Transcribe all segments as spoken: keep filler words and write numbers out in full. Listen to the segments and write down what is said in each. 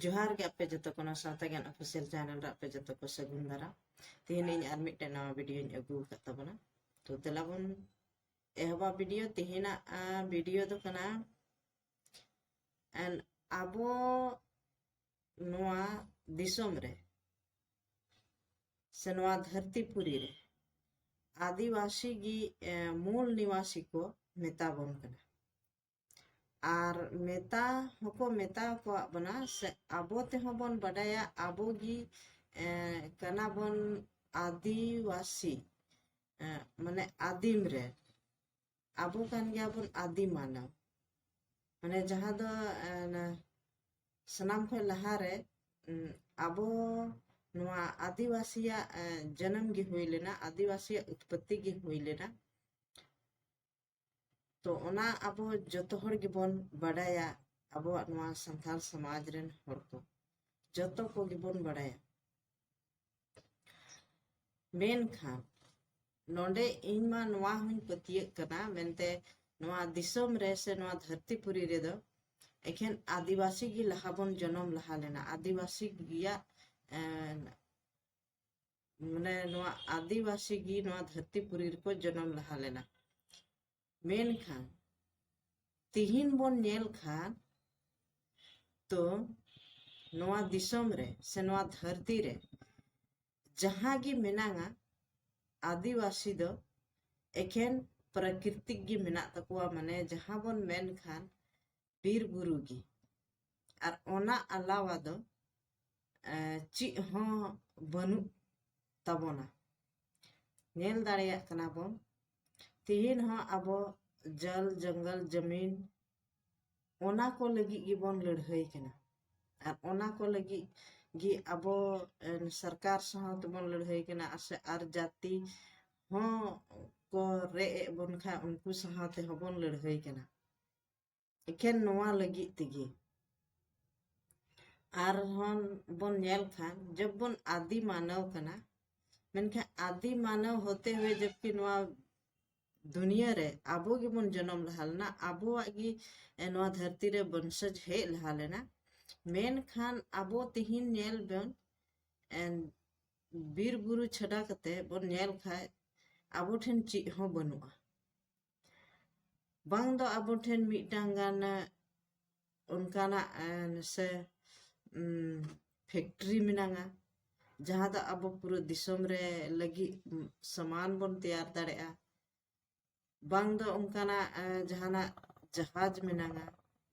ᱡᱚᱦᱟᱨ ᱜᱮ ᱟᱯᱮ ᱡᱚᱛᱚ ᱠᱚ, ᱱᱚᱣᱟ ᱥᱟᱶᱛᱟ ᱜᱮᱭᱟᱱ ᱚᱯᱷᱤᱥᱤᱭᱟᱞ ᱪᱮᱱᱮᱞ ᱨᱮ ᱟᱯᱮ ᱡᱚᱛᱚ ᱠᱚ ᱥᱟᱹᱜᱩᱱ ᱫᱟᱨᱟᱢ᱾ ᱛᱮᱦᱮᱧ ᱤᱧ ᱟᱨ ᱢᱤᱫᱴᱮᱱ ᱱᱟᱣᱟ ᱵᱷᱤᱰᱤᱭᱳᱧ ᱟᱹᱜᱩ ᱟᱠᱟᱫ ᱛᱟᱵᱚᱱᱟ᱾ ᱛᱚ ᱫᱮᱞᱟ ᱵᱚᱱ ᱮᱦᱚᱵᱟ ᱵᱷᱤᱰᱤᱭᱳ᱾ ᱛᱮᱦᱮᱧᱟᱜ, ᱟ, ᱵᱷᱤᱰᱤᱭᱳ ᱫᱚ ᱠᱟᱱᱟ, ᱮᱱ, ᱟᱵᱚ ᱱᱚᱣᱟ ᱫᱤᱥᱚᱢ ᱨᱮ ᱥᱮ ᱱᱚᱣᱟ ᱫᱷᱟᱹᱨᱛᱤ ᱯᱩᱨᱤ ᱨᱮ ᱟᱹᱫᱤᱵᱟᱹᱥᱤ ᱜᱮ, ᱮ, ᱢᱩᱞ ᱱᱤᱵᱟᱥᱤ ᱠᱚ ᱢᱮᱛᱟ ᱵᱚᱱ ᱠᱟᱱᱟ᱾ ᱟᱨ ᱢᱮᱛᱟ ᱦᱚᱸᱠᱚ ᱢᱮᱛᱟ ᱟᱠᱚᱣᱟᱜ ᱵᱚᱱᱟ ᱥᱮ ᱟᱵᱚ ᱛᱮᱦᱚᱸ ᱵᱚᱱ ᱵᱟᱰᱟᱭᱟ ᱟᱵᱚ ᱜᱮ, ᱮ, ᱠᱟᱱᱟ ᱵᱚᱱ ᱟᱹᱫᱤᱵᱟᱹᱥᱤ, ᱮ, ᱢᱟᱱᱮ ᱟᱹᱫᱤᱢ ᱨᱮ ᱟᱵᱚ ᱠᱟᱱ ᱜᱮᱭᱟ ᱵᱚᱱ ᱟᱹᱫᱤ ᱢᱟᱱᱟᱣ᱾ ᱢᱟᱱᱮ ᱡᱟᱦᱟᱸ ᱫᱚ, ᱮ, ᱥᱟᱱᱟᱢ ᱠᱷᱚᱱ ᱞᱟᱦᱟᱨᱮ, ᱩᱢ, ᱟᱵᱚ ᱱᱚᱣᱟ ᱟᱹᱫᱤᱵᱟᱹᱥᱤᱭᱟᱜ, ᱮ, ᱡᱟᱱᱟᱢ ᱜᱮ ᱦᱩᱭ ᱞᱮᱱᱟ, ᱟᱹᱫᱤᱵᱟᱹᱥᱤᱭᱟᱜ ᱩᱛᱯᱚᱛᱛᱤ ᱜᱮ ᱦᱩᱭ ᱞᱮᱱᱟ᱾ ᱛᱚ ᱚᱱᱟ ᱟᱵᱚ ᱡᱚᱛᱚ ᱦᱚᱲ ᱜᱮᱵᱚᱱ ᱵᱟᱰᱟᱭᱟ, ᱟᱵᱚᱣᱟᱜ ᱱᱚᱣᱟ ᱥᱟᱱᱛᱟᱲ ᱥᱚᱢᱟᱡᱽ ᱨᱮᱱ ᱦᱚᱲ ᱠᱚ ᱡᱚᱛᱚ ᱠᱚᱜᱮ ᱵᱚᱱ ᱵᱟᱰᱟᱭᱟ᱾ ᱢᱮᱱᱠᱷᱟᱱ ᱱᱚᱰᱮ ᱤᱧ ᱢᱟ ᱱᱚᱣᱟ ᱦᱚᱸᱧ ᱯᱟᱹᱛᱭᱟᱹᱜ ᱠᱟᱱᱟ ᱢᱮᱱᱛᱮ, ᱱᱚᱣᱟ ᱫᱤᱥᱚᱢ ᱨᱮ ᱥᱮ ᱱᱚᱣᱟ ᱫᱷᱟᱹᱨᱛᱤ ᱯᱩᱨᱤ ᱨᱮᱫᱚ ᱮᱠᱷᱮᱱ ᱟᱹᱫᱤᱵᱟᱹᱥᱤ ᱜᱮ ᱞᱟᱦᱟ ᱵᱚᱱ ᱡᱚᱱᱚᱢ ᱞᱟᱦᱟ ᱞᱮᱱᱟ, ᱟᱹᱫᱤᱵᱟᱹᱥᱤ ᱜᱮᱭᱟᱜ, ᱮᱸ, ᱢᱟᱱᱮ ᱱᱚᱣᱟ ᱟᱹᱫᱤᱵᱟᱹᱥᱤ ᱜᱮ ᱱᱚᱣᱟ ᱫᱷᱟᱹᱨᱛᱤ ᱯᱩᱨᱤ ᱨᱮᱠᱚ ᱡᱚᱱᱚᱢ ᱞᱟᱦᱟ ᱞᱮᱱᱟ᱾ ᱢᱮᱱᱠᱷᱟᱱ ᱛᱤᱦᱤᱧ ᱵᱚᱱ ᱧᱮᱞ ᱠᱷᱟᱱ ᱛᱚ ᱱᱚᱣᱟ ᱫᱤᱥᱚᱢ ᱨᱮ ᱥᱮ ᱱᱚᱣᱟ ᱫᱷᱟᱹᱨᱛᱤ ᱨᱮ ᱡᱟᱦᱟᱸ ᱜᱮ ᱢᱮᱱᱟᱜᱼᱟ, ᱟᱹᱫᱤᱵᱟᱹᱥᱤ ᱫᱚ ᱮᱠᱷᱮᱱ ᱯᱨᱟᱠᱨᱤᱛᱤᱠ ᱜᱮ ᱢᱮᱱᱟᱜ ᱛᱟᱠᱚᱣᱟ, ᱢᱟᱱᱮ ᱡᱟᱦᱟᱸ ᱵᱚᱱ ᱢᱮᱱ ᱠᱷᱟᱱ ᱵᱤᱨ ᱵᱩᱨᱩ ᱜᱮ᱾ ᱟᱨ ᱚᱱᱟ ᱟᱞᱟᱣᱟ ᱫᱚ, ᱮ, ᱪᱮᱫ ᱦᱚᱸ ᱵᱟᱹᱱᱩᱜ ᱛᱟᱵᱚᱱᱟ᱾ ᱧᱮᱞ ᱫᱟᱲᱮᱭᱟᱜ ᱠᱟᱱᱟ ᱵᱚᱱ, ᱛᱤᱦᱤᱧ ᱦᱚᱸ ᱟᱵᱚ ᱡᱚᱞ, ᱡᱚᱝᱜᱚᱞ, ᱡᱟᱢᱤᱱ, ᱚᱱᱟ ᱠᱚ ᱞᱟᱹᱜᱤᱫ ᱜᱮᱵᱚᱱ ᱞᱟᱹᱲᱦᱟᱹᱭ ᱠᱟᱱᱟ᱾ ᱟᱨ ᱚᱱᱟ ᱠᱚ ᱞᱟᱹᱜᱤᱫ ᱜᱮ ᱟᱵᱚ, ᱮ, ᱥᱚᱨᱠᱟᱨ ᱥᱟᱶ ᱛᱮᱵᱚᱱ ᱞᱟᱹᱲᱦᱟᱹᱭ ᱠᱟᱱᱟ, ᱟᱨ ᱥᱮ ᱟᱨ ᱡᱟᱹᱛᱤ ᱦᱚᱸ ᱠᱚ ᱨᱮᱡ ᱮᱫ ᱵᱚᱱ ᱠᱷᱟᱱ ᱩᱱᱠᱩ ᱥᱟᱶ ᱛᱮᱦᱚᱸ ᱵᱚᱱ ᱞᱟᱹᱲᱦᱟᱹᱭ ᱠᱟᱱᱟ᱾ ᱮᱠᱷᱮᱱ ᱱᱚᱣᱟ ᱞᱟᱹᱜᱤᱫ ᱛᱮᱜᱮ᱾ ᱟᱨᱦᱚᱸ ᱵᱚᱱ ᱧᱮᱞ ᱠᱷᱟᱱ ᱡᱚᱵ ᱵᱚᱱ ᱟᱹᱫᱤ ᱢᱟᱱᱟᱣ ᱠᱟᱱᱟ, ᱢᱮᱱᱠᱷᱟᱱ ᱟᱹᱫᱤ ᱢᱟᱱᱟᱣ ᱦᱚᱛᱮ ᱦᱩᱭᱮ ᱡᱚᱵᱠᱤ ᱱᱚᱣᱟ ᱫᱩᱱᱤᱭᱟᱹ ᱨᱮ ᱟᱵᱚ ᱜᱮᱵᱚᱱ ᱡᱚᱱᱚᱢ ᱞᱟᱦᱟ ᱞᱮᱱᱟ, ᱟᱵᱚᱣᱟᱜ ᱜᱮ, ᱮ, ᱱᱚᱣᱟ ᱫᱷᱟᱹᱨᱛᱤ ᱨᱮ ᱵᱚᱝᱥᱚᱡᱽ ᱦᱮᱡ ᱞᱟᱦᱟ ᱞᱮᱱᱟ᱾ ᱢᱮᱱᱠᱷᱟᱱ ᱟᱵᱚ ᱛᱤᱦᱤᱧ ᱧᱮᱞ ᱵᱚᱱ, ᱮᱱ, ᱵᱤᱨ ᱵᱩᱨᱩ ᱪᱷᱟᱰᱟ ᱠᱟᱛᱮ ᱵᱚᱱ ᱧᱮᱞ ᱠᱷᱟᱡ ᱟᱵᱚ ᱴᱷᱮᱱ ᱪᱮᱫ ᱦᱚᱸ ᱵᱟᱹᱱᱩᱜᱼᱟ᱾ ᱵᱟᱝ ᱫᱚ ᱟᱵᱚ ᱴᱷᱮᱱ ᱢᱤᱫᱴᱟᱝ ᱜᱟᱱ, ᱮ, ᱚᱱᱠᱟᱱᱟᱜ, ᱮ, ᱥᱮ, ᱩᱢ, ᱯᱷᱮᱠᱴᱨᱤ ᱢᱮᱱᱟᱜᱼᱟ, ᱡᱟᱦᱟᱸ ᱫᱚ ᱟᱵᱚ ᱯᱩᱨᱟᱹ ᱫᱤᱥᱚᱢ ᱨᱮ ᱞᱟᱹᱜᱤᱫ, ᱩᱢ, ᱥᱟᱢᱟᱱ ᱵᱚᱱ ᱛᱮᱭᱟᱨ ᱫᱟᱲᱮᱭᱟᱜᱼᱟ᱾ ᱵᱟᱝ ᱫᱚ ᱚᱱᱠᱟᱱᱟᱜ, ᱮ, ᱡᱟᱦᱟᱱᱟᱜ ᱡᱟᱦᱟᱡᱽ ᱢᱮᱱᱟᱜᱼᱟ,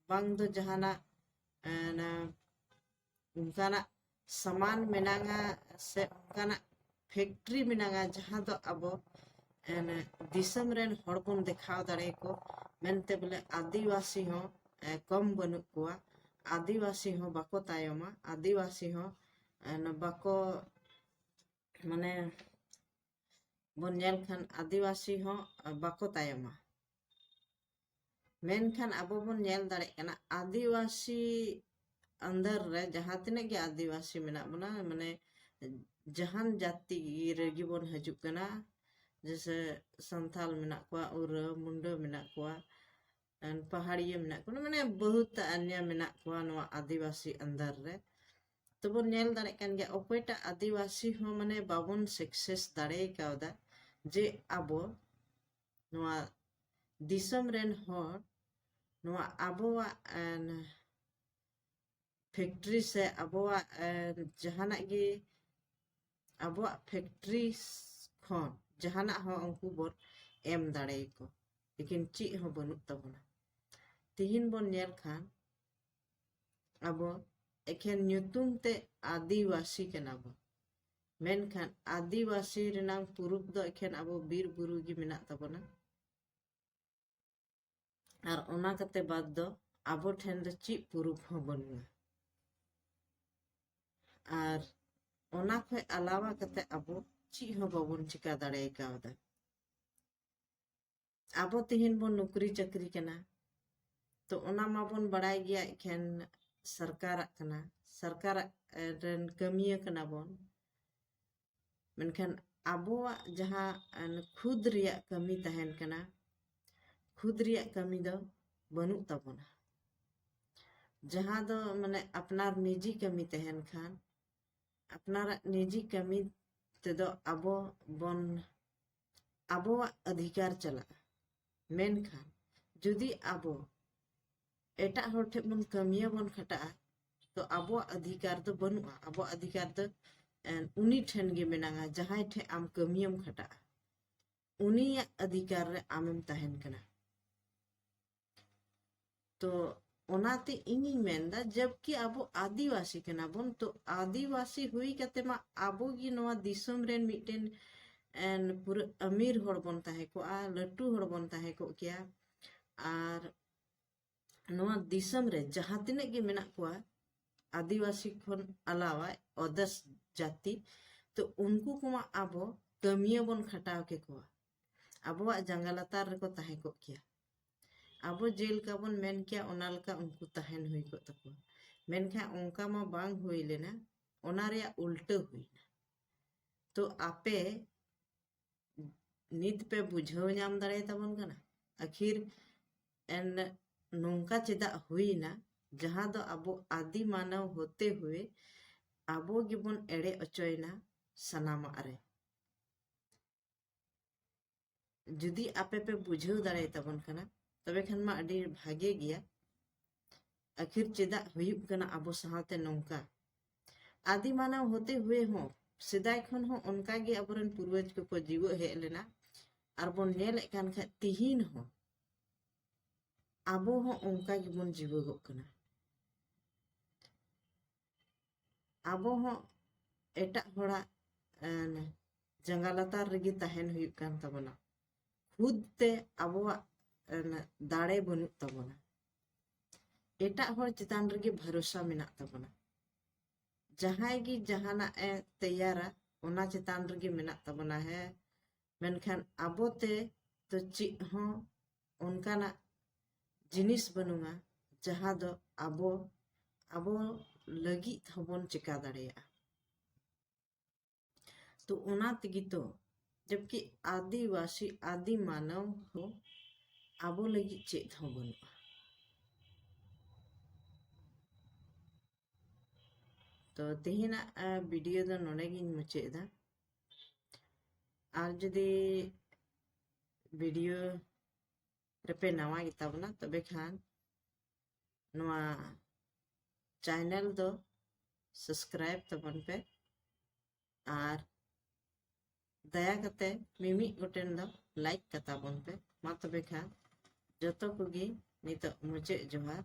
ᱵᱟᱝ ᱫᱚ ᱡᱟᱦᱟᱱᱟᱜ, ᱮ, ᱚᱱᱟ, ᱚᱱᱠᱟᱱᱟᱜ ᱥᱟᱢᱟᱱ ᱢᱮᱱᱟᱜᱼᱟ ᱥᱮ ᱚᱱᱠᱟᱱᱟᱜ ᱯᱷᱮᱠᱴᱨᱤ ᱢᱮᱱᱟᱜᱼᱟ, ᱡᱟᱦᱟᱸ ᱫᱚ ᱟᱵᱚ, ᱮ, ᱫᱤᱥᱚᱢ ᱨᱮᱱ ᱦᱚᱲ ᱵᱚᱱ ᱫᱮᱠᱷᱟᱣ ᱫᱟᱲᱮᱭᱟᱠᱚ ᱢᱮᱱᱛᱮ, ᱵᱚᱞᱮ ᱟᱹᱫᱤᱵᱟᱹᱥᱤ ᱦᱚᱸ, ᱮ, ᱠᱚᱢ ᱵᱟᱹᱱᱩᱜ ᱠᱚᱣᱟ, ᱟᱹᱫᱤᱵᱟᱹᱥᱤ ᱦᱚᱸ ᱵᱟᱠᱚ ᱛᱟᱭᱚᱢᱟ, ᱟᱹᱫᱤᱵᱟᱹᱥᱤ ᱦᱚᱸ, ᱮ, ᱵᱟᱠᱚ, ᱢᱟᱱᱮ, ᱵᱚᱱ ᱧᱮᱞ ᱠᱷᱟᱱ ᱟᱹᱫᱤᱵᱟᱹᱥᱤ ᱦᱚᱸ ᱵᱟᱠᱚ ᱛᱟᱭᱚᱢᱟ᱾ ᱢᱮᱱᱠᱷᱟᱱ ᱟᱵᱚ ᱵᱚᱱ ᱧᱮᱞ ᱫᱟᱲᱮᱭᱟᱜ ᱠᱟᱱᱟ, ᱟᱹᱫᱤᱵᱟᱹᱥᱤ ᱟᱱᱫᱟᱨ ᱨᱮ ᱡᱟᱦᱟᱸ ᱛᱤᱱᱟᱹᱜ ᱜᱮ ᱟᱹᱫᱤᱵᱟᱹᱥᱤ ᱢᱮᱱᱟᱜ ᱵᱚᱱᱟ, ᱢᱟᱱᱮ ᱡᱟᱦᱟᱱ ᱡᱟᱹᱛᱤ ᱨᱮᱜᱮ ᱵᱚᱱ ᱦᱤᱡᱩᱜ ᱠᱟᱱᱟ, ᱡᱮᱭᱥᱮ ᱥᱟᱱᱛᱟᱞ ᱢᱮᱱᱟᱜ ᱠᱚᱣᱟ, ᱳᱨᱟᱸᱣ ᱢᱩᱱᱰᱟᱹ ᱢᱮᱱᱟᱜ ᱠᱚᱣᱟ, ᱮᱱ ᱯᱟᱦᱟᱲᱤᱭᱟᱹ ᱢᱮᱱᱟᱜ ᱠᱚᱣᱟ, ᱢᱟᱱᱮ ᱵᱚᱦᱩᱛ ᱟᱱᱭᱟ ᱢᱮᱱᱟᱜ ᱠᱚᱣᱟ ᱱᱚᱣᱟ ᱟᱹᱫᱤᱵᱟᱹᱥᱤ ᱟᱱᱫᱟᱨ ᱨᱮ᱾ ᱛᱚᱵᱚᱱ ᱧᱮᱞ ᱫᱟᱲᱮᱭᱟᱜ ᱠᱟᱱ ᱜᱮᱭᱟ, ᱚᱠᱚᱭᱴᱟᱜ ᱟᱹᱫᱤᱵᱟᱹᱥᱤ ᱦᱚᱸ ᱢᱟᱱᱮ ᱵᱟᱵᱚᱱ ᱥᱟᱠᱥᱮᱥ ᱫᱟᱲᱮ ᱠᱟᱣᱫᱟ ᱡᱮ ᱟᱵᱚ ᱱᱚᱣᱟ ᱫᱤᱥᱚᱢ ᱨᱮᱱ ᱦᱚᱲ ᱱᱚᱣᱟ ᱟᱵᱚᱣᱟᱜ, ᱮᱱ, ᱯᱷᱮᱠᱴᱨᱤ ᱥᱮ ᱟᱵᱚᱣᱟᱜ, ᱮ, ᱡᱟᱦᱟᱱᱟᱜ ᱜᱮ ᱟᱵᱚᱣᱟᱜ ᱯᱷᱮᱠᱴᱨᱤ ᱠᱷᱚᱱ ᱡᱟᱦᱟᱱᱟᱜ ᱦᱚᱸ ᱩᱱᱠᱩ ᱵᱚᱱ ᱮᱢ ᱫᱟᱲᱮᱭᱟᱠᱚ, ᱞᱮᱠᱤᱱ ᱪᱮᱫ ᱦᱚᱸ ᱵᱟᱹᱱᱩᱜ ᱛᱟᱵᱚᱱᱟ᱾ ᱛᱤᱦᱤᱧ ᱵᱚᱱ ᱧᱮᱞ ᱠᱷᱟᱱ ᱟᱵᱚ ᱮᱠᱷᱮᱱ ᱧᱩᱛᱩᱢ ᱛᱮ ᱟᱹᱫᱤᱵᱟᱹᱥᱤ ᱠᱟᱱᱟ ᱵᱚᱱ, ᱢᱮᱱᱠᱷᱟᱱ ᱟᱹᱫᱤᱵᱟᱹᱥᱤ ᱨᱮᱱᱟᱝ ᱯᱩᱨᱩᱵ ᱫᱚ ᱮᱠᱷᱮᱱ ᱟᱵᱚ ᱵᱤᱨ ᱵᱩᱨᱩ ᱜᱮ ᱢᱮᱱᱟᱜ ᱛᱟᱵᱚᱱᱟ᱾ ᱟᱨ ᱚᱱᱟ ᱠᱟᱛᱮ ᱵᱟᱫ ᱫᱚ ᱟᱵᱚ ᱴᱷᱮᱱ ᱫᱚ ᱪᱮᱫ ᱯᱩᱨᱩᱵ ᱦᱚᱸ ᱵᱟᱹᱱᱩᱜᱼᱟ᱾ ᱟᱨ ᱚᱱᱟ ᱠᱷᱚᱡ ᱟᱞᱟᱣᱟ ᱠᱟᱛᱮ ᱟᱵᱚ ᱪᱮᱫ ᱦᱚᱸ ᱵᱟᱵᱚᱱ ᱪᱤᱠᱟ ᱫᱟᱲᱮ ᱠᱟᱣᱫᱟ᱾ ᱟᱵᱚ ᱛᱮᱦᱮᱧ ᱵᱚᱱ ᱱᱚᱠᱨᱤ ᱪᱟᱹᱠᱨᱤ ᱠᱟᱱᱟ, ᱛᱚ ᱚᱱᱟ ᱢᱟᱵᱚᱱ ᱵᱟᱲᱟᱭ ᱜᱮᱭᱟ, ᱮᱠᱷᱮᱱ ᱥᱚᱨᱠᱟᱨᱟᱜ ᱠᱟᱱᱟ, ᱥᱚᱨᱠᱟᱨᱟᱜ, ᱮ, ᱨᱮᱱ ᱠᱟᱹᱢᱤᱭᱟᱹ ᱠᱟᱱᱟ ᱵᱚᱱ᱾ ᱢᱮᱱᱠᱷᱟᱱ ᱟᱵᱚᱣᱟᱜ ᱡᱟᱦᱟᱸ, ᱮ, ᱠᱷᱩᱫ ᱨᱮᱭᱟᱜ ᱠᱟᱹᱢᱤ ᱛᱟᱦᱮᱱ ᱠᱟᱱᱟ, ᱠᱷᱩᱫ ᱨᱮᱭᱟᱜ ᱠᱟᱹᱢᱤ ᱫᱚ ᱵᱟᱹᱱᱩᱜ ᱛᱟᱵᱚᱱᱟ᱾ ᱡᱟᱦᱟᱸ ᱫᱚ ᱢᱟᱱᱮ ᱟᱯᱱᱟᱨ ᱱᱤᱡᱤ ᱠᱟᱹᱢᱤ ᱛᱟᱦᱮᱱ ᱠᱷᱟᱱ, ᱟᱯᱱᱟᱨᱟᱜ ᱱᱤᱡᱤ ᱠᱟᱹᱢᱤ ᱛᱮᱫᱚ ᱟᱵᱚ ᱵᱚᱱ, ᱟᱵᱚᱣᱟᱜ ᱚᱫᱷᱤᱠᱟᱨ ᱪᱟᱞᱟᱜᱼᱟ᱾ ᱢᱮᱱᱠᱷᱟᱱ ᱡᱩᱫᱤ ᱟᱵᱚ ᱮᱴᱟᱜ ᱦᱚᱲ ᱴᱷᱮᱱ ᱵᱚᱱ ᱠᱟᱹᱢᱤᱭᱟᱵᱚᱱ ᱠᱷᱟᱴᱟᱜᱼᱟ, ᱛᱚ ᱟᱵᱚᱣᱟᱜ ᱚᱫᱷᱤᱠᱟᱨ ᱫᱚ ᱵᱟᱹᱱᱩᱜᱼᱟ᱾ ᱟᱵᱚᱣᱟᱜ ᱚᱫᱷᱤᱠᱟᱨ ᱫᱚ ᱮᱱ, ᱩᱱᱤ ᱴᱷᱮᱱ ᱜᱮ ᱢᱮᱱᱟᱜᱼᱟ, ᱡᱟᱦᱟᱸᱭ ᱴᱷᱮᱱ ᱟᱢ ᱠᱟᱹᱢᱤᱭᱮᱢ ᱠᱷᱟᱴᱟᱜᱼᱟ, ᱩᱱᱤᱭᱟᱜ ᱚᱫᱷᱤᱠᱟᱨ ᱨᱮ ᱟᱢᱮᱢ ᱛᱟᱦᱮᱱ ᱠᱟᱱᱟ᱾ ᱛᱚ ᱚᱱᱟᱛᱮ ᱤᱧᱤᱧ ᱢᱮᱱᱫᱟ, ᱡᱟᱵᱠᱤ ᱟᱵᱚ ᱟᱹᱫᱤᱵᱟᱹᱥᱤ ᱠᱟᱱᱟ ᱵᱚᱱ, ᱛᱚ ᱟᱹᱫᱤᱵᱟᱹᱥᱤ ᱦᱩᱭ ᱠᱟᱛᱮ ᱢᱟ ᱟᱵᱚ ᱜᱮ ᱱᱚᱣᱟ ᱫᱤᱥᱚᱢ ᱨᱮᱱ ᱢᱤᱫᱴᱮᱱ ᱮᱱ, ᱯᱩᱨᱟᱹ ᱟᱢᱤᱨ ᱦᱚᱲ ᱵᱚᱱ ᱛᱟᱦᱮᱸ ᱠᱚᱜᱼᱟ, ᱞᱟᱹᱴᱩ ᱦᱚᱲ ᱵᱚᱱ ᱛᱟᱦᱮᱸ ᱠᱚᱜ ᱠᱮᱭᱟ᱾ ᱟᱨ ᱱᱚᱣᱟ ᱫᱤᱥᱚᱢ ᱨᱮ ᱡᱟᱦᱟᱸ ᱛᱤᱱᱟᱹᱜ ᱜᱮ ᱢᱮᱱᱟᱜ ᱠᱚᱣᱟ, ᱟᱹᱫᱤᱵᱟᱹᱥᱤ ᱠᱷᱚᱱ ᱟᱞᱟᱣᱟ others ᱡᱟᱹᱛᱤ, ᱛᱚ ᱩᱱᱠᱩ ᱠᱚᱢᱟ ᱟᱵᱚ ᱠᱟᱹᱢᱤᱭᱟᱹ ᱵᱚᱱ ᱠᱷᱟᱴᱟᱣ ᱠᱮᱠᱚᱣᱟ, ᱟᱵᱚᱣᱟᱜ ᱡᱟᱸᱜᱟ ᱞᱟᱛᱟᱨ ᱨᱮᱠᱚ ᱛᱟᱦᱮᱸ ᱠᱚᱜ ᱠᱮᱭᱟ᱾ ᱟᱵᱚ ᱡᱮ ᱞᱮᱠᱟ ᱵᱚᱱ ᱢᱮᱱ ᱠᱮᱭᱟ, ᱚᱱᱟ ᱞᱮᱠᱟ ᱩᱱᱠᱩ ᱛᱟᱦᱮᱱ ᱦᱩᱭ ᱠᱚᱜ ᱛᱟᱠᱚᱣᱟ᱾ ᱢᱮᱱᱠᱷᱟᱱ ᱚᱱᱠᱟ ᱢᱟ ᱵᱟᱝ ᱦᱩᱭ ᱞᱮᱱᱟ, ᱚᱱᱟ ᱨᱮᱭᱟᱜ ᱩᱞᱴᱟᱹ ᱦᱩᱭᱱᱟ᱾ ᱛᱚ ᱟᱯᱮ ᱱᱤᱛ ᱯᱮ ᱵᱩᱡᱷᱟᱹᱣ ᱧᱟᱢ ᱫᱟᱲᱮᱭᱟᱛᱟᱵᱚᱱ ᱠᱟᱱᱟ? ᱟᱹᱠᱷᱤᱨ ᱮᱱ ᱱᱚᱝᱠᱟ ᱪᱮᱫᱟᱜ ᱦᱩᱭᱱᱟ, ᱡᱟᱦᱟᱸ ᱫᱚ ᱟᱵᱚ ᱟᱹᱫᱤ ᱢᱟᱱᱟᱣ ᱦᱚᱛᱮ ᱦᱩᱭᱮ ᱟᱵᱚ ᱜᱮᱵᱚᱱ ᱮᱲᱮ ᱚᱪᱚᱭᱮᱱᱟ ᱥᱟᱱᱟᱢᱟᱜ ᱨᱮ? ᱡᱩᱫᱤ ᱟᱯᱮ ᱯᱮ ᱵᱩᱡᱷᱟᱹᱣ ᱫᱟᱲᱮᱭᱟᱛᱟᱵᱚᱱ ᱠᱟᱱᱟ, ᱛᱚᱵᱮ ᱠᱷᱟᱱ ᱢᱟ ᱟᱹᱰᱤ ᱵᱷᱟᱜᱮ ᱜᱮᱭᱟ᱾ ᱟᱹᱠᱷᱤᱨ ᱪᱮᱫᱟᱜ ᱦᱩᱭᱩᱜ ᱠᱟᱱᱟ ᱟᱵᱚ ᱥᱟᱶᱛᱮ ᱱᱚᱝᱠᱟ? ᱟᱹᱫᱤ ᱢᱟᱱᱟᱣ ᱦᱚᱛᱮ ᱦᱩᱭᱮ ᱦᱚᱸ ᱥᱮᱫᱟᱭ ᱠᱷᱚᱱ ᱦᱚᱸ ᱚᱱᱠᱟ ᱜᱮ ᱟᱵᱚᱨᱮᱱ ᱯᱩᱨᱵᱚᱡᱽ ᱠᱚᱠᱚ ᱡᱤᱣᱮᱫ ᱦᱮᱡ ᱞᱮᱱᱟ᱾ ᱟᱨ ᱵᱚᱱ ᱧᱮᱞᱮᱫ ᱠᱟᱱ ᱠᱷᱟᱡ ᱛᱤᱦᱤᱧ ᱦᱚᱸ ᱟᱵᱚ ᱦᱚᱸ ᱚᱱᱠᱟ ᱜᱮᱵᱚᱱ ᱡᱤᱣᱮᱫᱚᱜ ᱠᱟᱱᱟ᱾ ᱟᱵᱚ ᱦᱚᱸ ᱮᱴᱟᱜ ᱦᱚᱲᱟᱜ, ᱮᱸ, ᱡᱟᱸᱜᱟ ᱞᱟᱛᱟᱨ ᱨᱮᱜᱮ ᱛᱟᱦᱮᱱ ᱦᱩᱭᱩᱜ ᱠᱟᱱ ᱛᱟᱵᱚᱱᱟ᱾ ᱠᱷᱩᱫ ᱛᱮ ᱟᱵᱚᱣᱟᱜ, ᱮᱸ, ᱫᱟᱲᱮ ᱵᱟᱹᱱᱩᱜ ᱛᱟᱵᱚᱱᱟ᱾ ᱮᱴᱟᱜ ᱦᱚᱲ ᱪᱮᱛᱟᱱ ᱨᱮᱜᱮ ᱵᱷᱚᱨᱥᱟ ᱢᱮᱱᱟᱜ ᱛᱟᱵᱚᱱᱟ᱾ ᱡᱟᱦᱟᱸᱭ ᱜᱮ ᱡᱟᱦᱟᱱᱟᱜ ᱮ ᱛᱮᱭᱟᱨᱟ, ᱚᱱᱟ ᱪᱮᱛᱟᱱ ᱨᱮᱜᱮ ᱢᱮᱱᱟᱜ ᱛᱟᱵᱚᱱᱟ᱾ ᱦᱮᱸ, ᱢᱮᱱᱠᱷᱟᱱ ᱟᱵᱚᱛᱮ ᱫᱚ ᱪᱮᱫ ᱦᱚᱸ ᱚᱱᱠᱟᱱᱟᱜ ᱡᱤᱱᱤᱥ ᱵᱟᱹᱱᱩᱜᱼᱟ, ᱡᱟᱦᱟᱸ ᱫᱚ ᱟᱵᱚ, ᱟᱵᱚ ᱞᱟᱹᱜᱤᱫ ᱦᱚᱸᱵᱚᱱ ᱪᱮᱠᱟ ᱫᱟᱲᱮᱭᱟᱜᱼᱟ᱾ ᱛᱚ ᱚᱱᱟ ᱛᱮᱜᱮ ᱛᱚ, ᱡᱚᱵᱠᱤ ᱟᱹᱫᱤᱵᱟᱹᱥᱤ, ᱟᱹᱫᱤ ᱢᱟᱱᱚᱣ ᱦᱚᱸ ᱟᱵᱚ ᱞᱟᱹᱜᱤᱫ ᱪᱮᱫ ᱦᱚᱸ ᱵᱟᱹᱱᱩᱜᱼᱟ᱾ ᱛᱚ ᱛᱮᱦᱮᱧᱟᱜ ᱵᱷᱤᱰᱤᱭᱳ ᱫᱚ ᱱᱚᱰᱮ ᱜᱤᱧ ᱢᱩᱪᱟᱹᱫ ᱮᱫᱟ᱾ ᱟᱨ ᱡᱩᱫᱤ ᱵᱷᱤᱰᱤᱭᱳ ᱨᱮᱯᱮ ᱱᱟᱣᱟ ᱜᱮᱛᱟ ᱵᱚᱱᱟ, ᱛᱚᱵᱮ ᱠᱷᱟᱱ ᱱᱚᱣᱟ ᱪᱮᱱᱮᱞ ᱫᱚ ᱥᱟᱵᱥᱠᱨᱟᱭᱤᱵ ᱛᱟᱵᱚᱱ ᱯᱮ ᱟᱨ ᱫᱟᱭᱟ ᱠᱟᱛᱮ ᱢᱤᱢᱤᱫ ᱜᱚᱴᱮᱱ ᱫᱚ ᱞᱟᱭᱤᱠ ᱠᱟᱛᱟ ᱵᱚᱱ ᱯᱮ᱾ ᱢᱟ ᱛᱚᱵᱮ ᱠᱷᱟᱱ ᱡᱚᱛᱚ ᱠᱚᱜᱮ ᱱᱤᱛᱚᱜ ᱢᱩᱪᱟᱹᱫ ᱡᱚᱦᱟᱨ᱾